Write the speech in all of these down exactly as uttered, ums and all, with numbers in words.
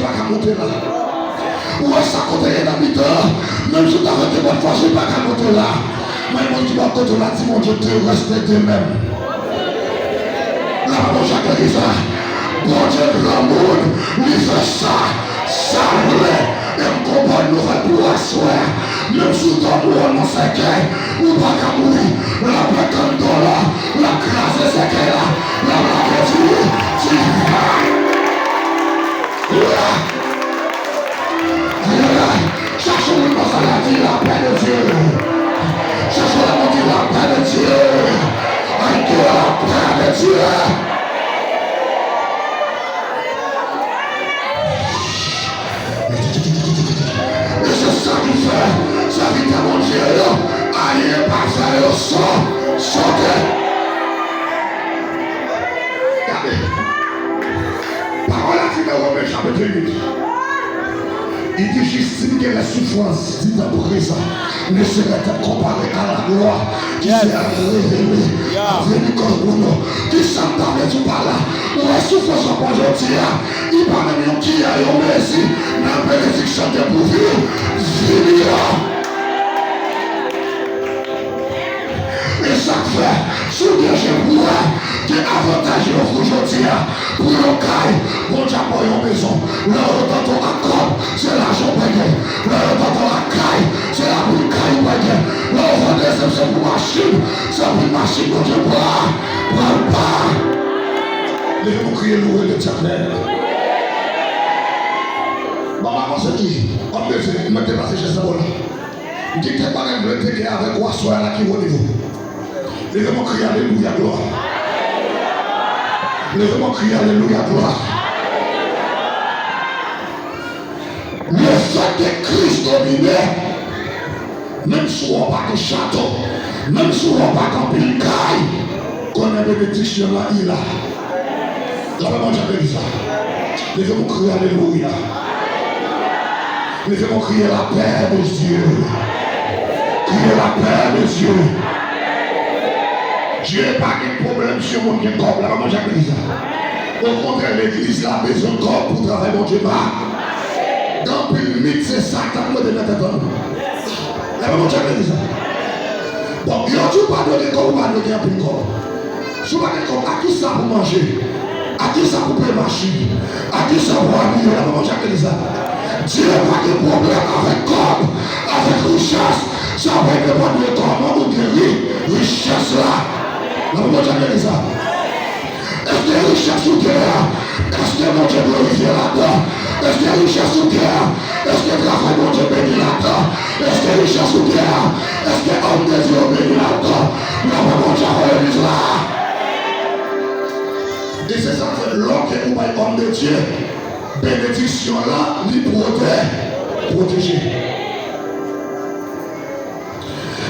pa ka monte la. Ou wè sa kote ye nan mitan an, menm si w ta fè te bòt fòs, ou pa ka monte la. Men moun ki bò kote w la, di Bondye te reste de menm. Lave Bondye ak legliz la. Bondye granmoun, li fè sa, sa l vle. E m gon bòn nouvèl pou w aswè a. Menm si w dòmi w nan sèkèy, ou pa ka mouri. L ap pèt anndan w la, l ap kraze sèkèy la, l ap lage diri, diri. Ayayay! Chache yon moun panse la, di la paix de Dieu. Chache yon moun di la paix de Dieu. Ay, que la paix de Dieu. E se sa ki fè sèvitè Bondye yo, ayen pa fè yo so-, sote. Gade. Pawòl la di nan Women chapit uit, li di, J'estime que les souffrances du temps présent ne sauraient être comparées à la gloire qui sera révélée à venir pour nous. Kisa m ta vle di w pa la? Ou wè soufrans w ap pran jodi a, li pa menm yon kiyè, yon mezi nan benediksyon ki gen pou vini a. E sa k fè, si w gen je pou wè, gen avantaj yo ofri w jodi a pou yon kay, Bondye ap ba w yon mezon. Lè yo tante w ak kòb, se lajan w pèdi. Lè yo tante w ak kay, se lapri kay ou pèdi. Lè yo vande se, se pou machin, se pri machin Bondye pran, pran pa. Leve pou kriye louwe Letènèl. Bon, m avanse toujou. Òm de Dye, mwen deplase chèz la bò la. M gen kèk bagay m vle teke avèk ou aswè a la ki wo nivo. Leve men w, kriye alelouya, glwa. Leve men w, kriye alelouya, glwa. Lefètke Kris domine, menm si w pa gen chato, menm si w pa gen anpil kay, konnen benediksyon an, li la. Lapè Bondye ap beni sa. Leve men w, kriye alelouya. Leve men w, kriye lapè de Dye. Kriye lapè de Dye. Dye pa gen pwoblèm si yon moun gen kòb. Lapè Bondye ap beni sa. Okontrè, legliz la bezwen kòb pou travay Bondye mache. Gen anpil mit, se sa k ap mete nan tèt an nou. Lapè Bondye ap beni sa. Bon, yo di w pa dwe gen kòb, ou pa dwe gen anpil kòb. Si w pa gen kòb, ak kisa pou manje? Ak kisa pou peye machin? Ak kisa pou abiye? Lapè Bondye ap beni sa. Dye pa gen pwoblèm avèk kòb, avèk richès. Sa pa depann de kòman ou geri richès la. Lapè Bondye ap beni sa. Èske richès ou gen an, èske Bondye glorifye ladan? Èske richès ou gen an, èske travay Bondye beni ladan? Èske richès ou gen an, èske òm de Dye yo beni ladan? Lapè Bondye ap beni legliz la. E se sa k fè, lòske ou bay òm de Dye, benediksyon lan, li pwote-, pwoteje.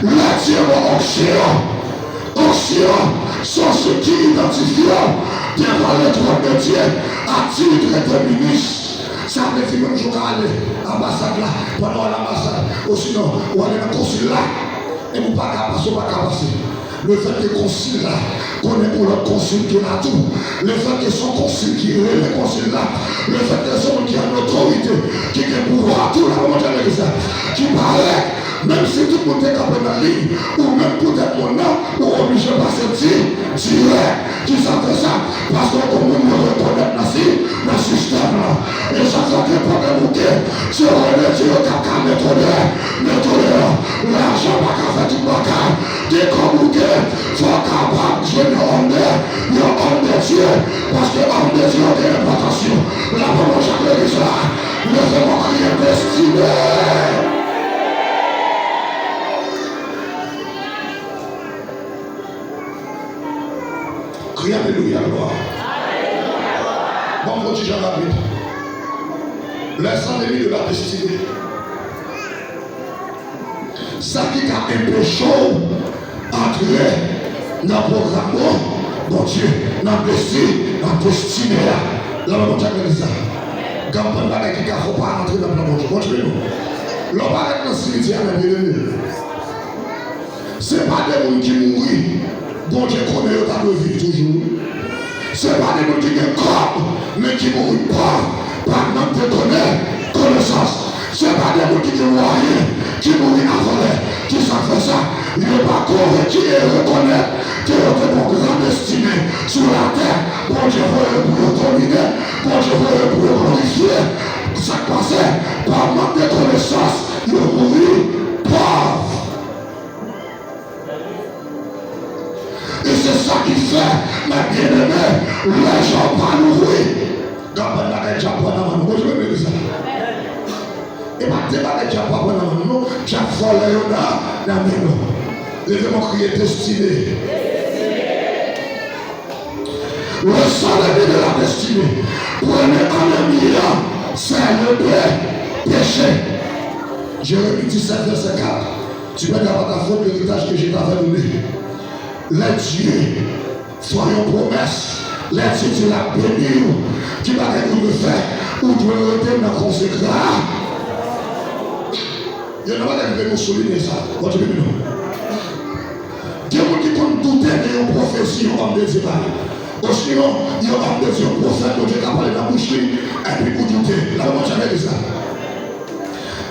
Lè Dye ba w onksyon, onksyon se yon siy ki idantifye w devan le trône de Dieu ak titre de minis. Sa vle di menm jan w ka ale anbasad la, pandan w al anbasad, osinon ou ale nan konsil la, epi ou pa ka pase, ou pa ka pase. Lefètke konsil la konnen yon lòt konsil ki la tou, lefètke se yon konsil ki rele konsil la, lefètke se yon moun ki an otorite, ki gen pouvwa tou, lapè Bondye ap beni legliz la, ki parèt, menm si tout moun te kanpe nan liy, ou menm poutèt moun nan, ou oblije pase di-, dirèk. Kisa k fè sa? Paske w gon moun yo rekonèt nan si-, nan sistèm lan. E sa k fè gen pwoblèm ou gen, se òm de Dye yo k ap ka mete w deyò, mete w deyò. Lajan pa ka fè tout bagay. Gen kòb ou gen, fò w kapab jwenn yon òm de, yon òm de Dye, paske òm de Dye yo gen enpòtans yo. Lapè Bondye ap beni legliz la. Leve men w, kriye destine. Kriye alelouya, glwa. Bon, bon, ti jan rapid. Les ennemis de la destinée. Sa ki ka anpeche w antre nan pwogram Bondye, nan desi-, nan destine a. Lapè Bondye ap beni legliz la. Gen anpil bagay ki ka fè w pa antre nan plan Bondye. Bondye beni w. Lè w parèt nan simityè a, men byen eme. Se pa de moun ki mouri, Bondye konnen yo ta dwe viv toujou. Se pa de moun ki gen kòb, men ki mouri pòv, pa nan te Mwayen ki mouri avan lè. Ki sa k fè sa? Yo pa konvenki e rekonèt ke yo te gen yon gran destine sou latè. Bondye voye yo pou yo domine, Bondye voye yo pou yo glorifye. Sa k pase? Pa mank de konesans, yo mouri pòv. E se sa ki fè, mè byeneme, lè je w pa louvri, gen anpil bagay dyab pran nan men nou. Bondye beni legliz la. E pa de bagay dyab pran nan men nou, non. Dyab vòlè yo nan, nan men nou. Leve men w, kriye destine. Le sang de la destinée. Premye enmi an, se le pe-, peche. Jeremi disèt, vèsè kat. Tu perdras par ta faute l'héritage que je t'avais donné. Lè Dye fè yon pwomès, lè Dye di l ap beni w, ki bagay ou dwe fè? Ou dwe rete nan konsekra-, Gen yon bagay ki fè nou soulinye sa. Bondye beni nou. Gen moun ki konn doute de yon pwofesi yon òm de Dye bay. Osinon, yon òm de Dye, yon pwofèt Bondye ka pale nan bouch li, epi ou doute. Lave men w, tcheke legliz la.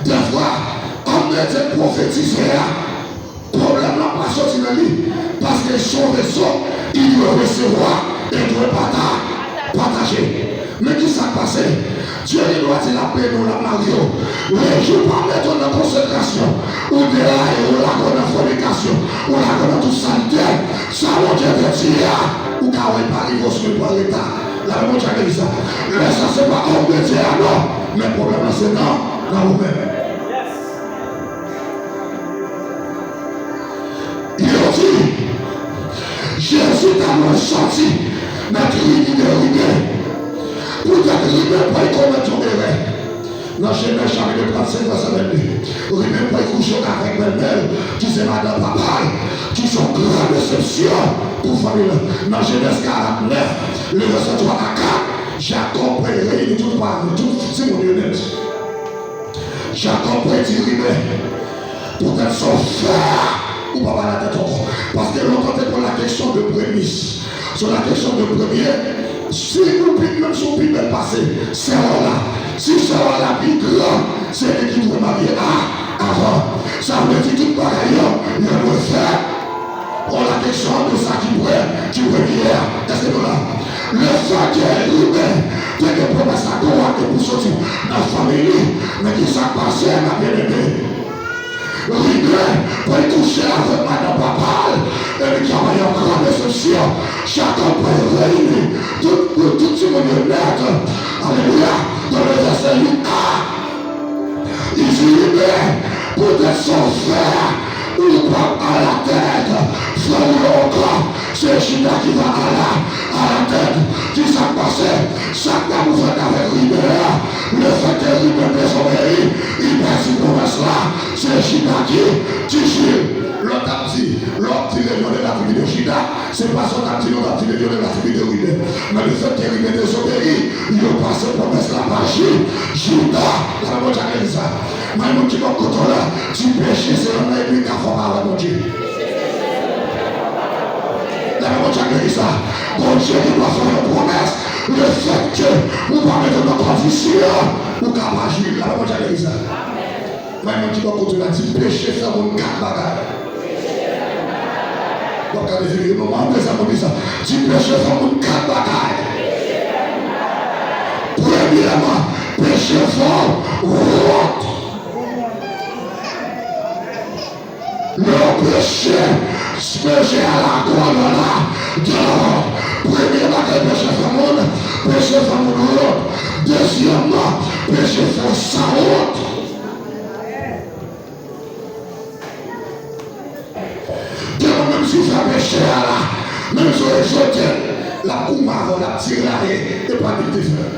Defwa, òm de Dye k pwofetize a, pwoblèm lan pa soti nan li, paske se yon rezo, li dwe resevwa e dwe pata-, pataje. Men ki sa k pase? Dye gen dwa di l ap beni w, l ap marye w. Lejou pa mete w nan konsekrasyon, ou deraye, ou lage w nan fònikasyon, ou lage w nan tout salite. Sa Bondye te di a, ou ka wè l pa rive, osnon l pran reta. Lave men w, tcheke legliz la. Lè sa se pa òm de Dye a non, men pwoblèm lan se nan, nan ou menm. Yo di, Jezi ta dwe sòti, mèt Rimen, Rimen. Poutèt Rimen pa t komèt yon erè. Nan Jenèz chapit trannsenk, vèsè vennde, Rimen pa t kouche avèk bèlmè l, ki se madanm papa l, ki se yon gran desepsyon pou fanmi l. Nan Jenèz karannèf, le vèsè twa a kat, Jakòb pa t reyini tout paran l, tout timoun yo nèt. Jakòb predi Rimen, poutèt sa w fè a, ou p ap alatèt ankò. Paske lontan te gon la question de premis. Se la question de premye, si ou pi, menm si ou pi bèl pase sè w la, si sè w la pi gran, se li ki dwe marye a, avan. Sa vle di tout bagay yo, yo dwe fè. Bon, la kesyon de sa ki pre-, ki premye a. Èske nou la? Lefètke Rimen te gen pwomès la, gon wa te pou soti nan fanmi li, men ki sa k pase, mè byeneme? Rimen pa t kouche avèk madanm papa l, epi ki ap yon gran desepsyon. Jakòb pa t reyini tout, tout timoun yo nèt. Alelouya! Nan vèsè uit a, Li di, Rimen, poutèt sa w fè a, ou p ap alatèt frè w yo ankò. Se Jida ki va ala-, alatèt. Ki sa k pase? Sa k ta pou fèt avèk Rimen an? Lefètke Rimen dezobeyi, li pèdi pwomès la. Se Jida ki, ki jwi l. Lòt ap di, lè w ap di le lion de la tribu de Juda, se pa sa w t ap di non, w t ap di le lion de la tribu de Ruben. Men lefètke Ruben dezobeyi, yo pase pwomès la pa Ji-, Jida. Lave men w, tcheke legliz la. Men moun ki bò kote w la, di peche se youn nan enmi k ap fè w pa wè Bondye. Lave men w, tcheke legliz la. Bondye gen dwa fè w yon pwomès, lefètke ou pa mete w nan kondisyon, ou ka pa jwi. Lave men w, tcheke legliz la. Men moun ki bò kote w la, di peche fè moun kat bagay. W ap gade videyo, non, mwen bezwen moun di sa. Di peche fè moun kat bagay. Premyèman, peche fè w wont. Lè w peche, peche a lakòl w la, de la wont. Premye bagay peche fè moun, peche fè moun wont. Dezyèmman, peche fè w sanwont. Gen moun menm si w fè peche a la, menm si w egzote l, l ap goumen avè w, l ap tiraye, e pa li k te fè l.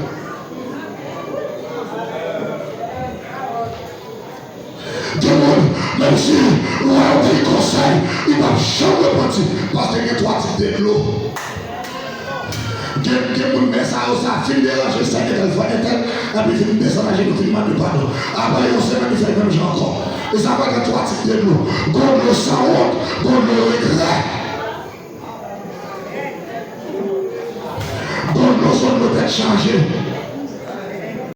Gen moun, menm si w wè yo bay konsèy, li p ap janm repanti, paske gen twa tip de dlo. Gen, gen moun, men sa yo, sa fin deranje sè entèl, frè entèl, epi fin desann ajenou, fin mande padon. Apre yon semèn, li fè menm jan ankò. E sa fè gen twa tip de dlo. Gon dlo sanwont, gon dlo regrè. Gon dlo se yon dlo tèt chaje.